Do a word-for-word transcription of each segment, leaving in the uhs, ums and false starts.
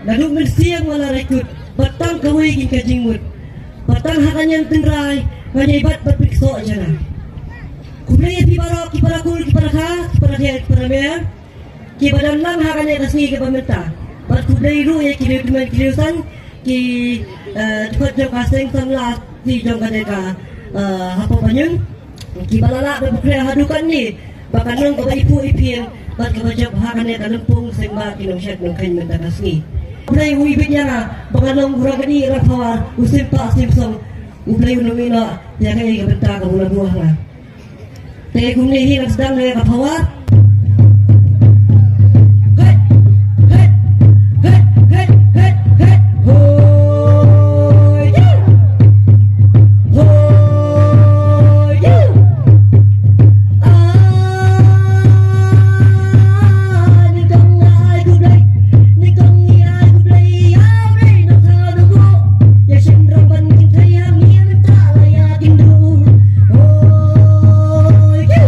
Naduh mynsiem nga la raikut, bad tang kawei kin ka jingmut. Bad tang ha ka niam tynrai, nga ïai bat bad pynkylla jana. Khublei ïa phi baroh ki para kur, ki para kha, ki para kher, ki para mer. Kiba don lang ha kane ka sngi kaba mynta. Bad khublei ruh ïa ki riewtymmen ki riewsan, ki, eh, dkhot jong ka seng samla shnong jong kane ka, eh, hapoh Panyun. Kiba la lah ban pynkhreh haduh katne ba ka long kaba iphuh iphieng bad kaba jop ha kane ka lympung seng ba ki nongshad nongkheiñ mynta ka sngi. U Blei u ibit ïa nga ba nga long u rangbah rangbah pawar, u sympa symsong. U Blei un ym ïehnoh ïa kaei ka bynta kaba u la buh ha nga. Te kumne hi ngan sdang ïa ka pawar. Hei, hei, hei, hei, hei, hei. Hoi, yu. Hoi, yu. Ah, ni kong ai ku dai, ni kong ni ai ku dai, ya bre no sa no go. Ya shin rong ban kin thai ya mi an ta la ya kin du. Hoi, yu.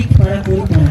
Para puri para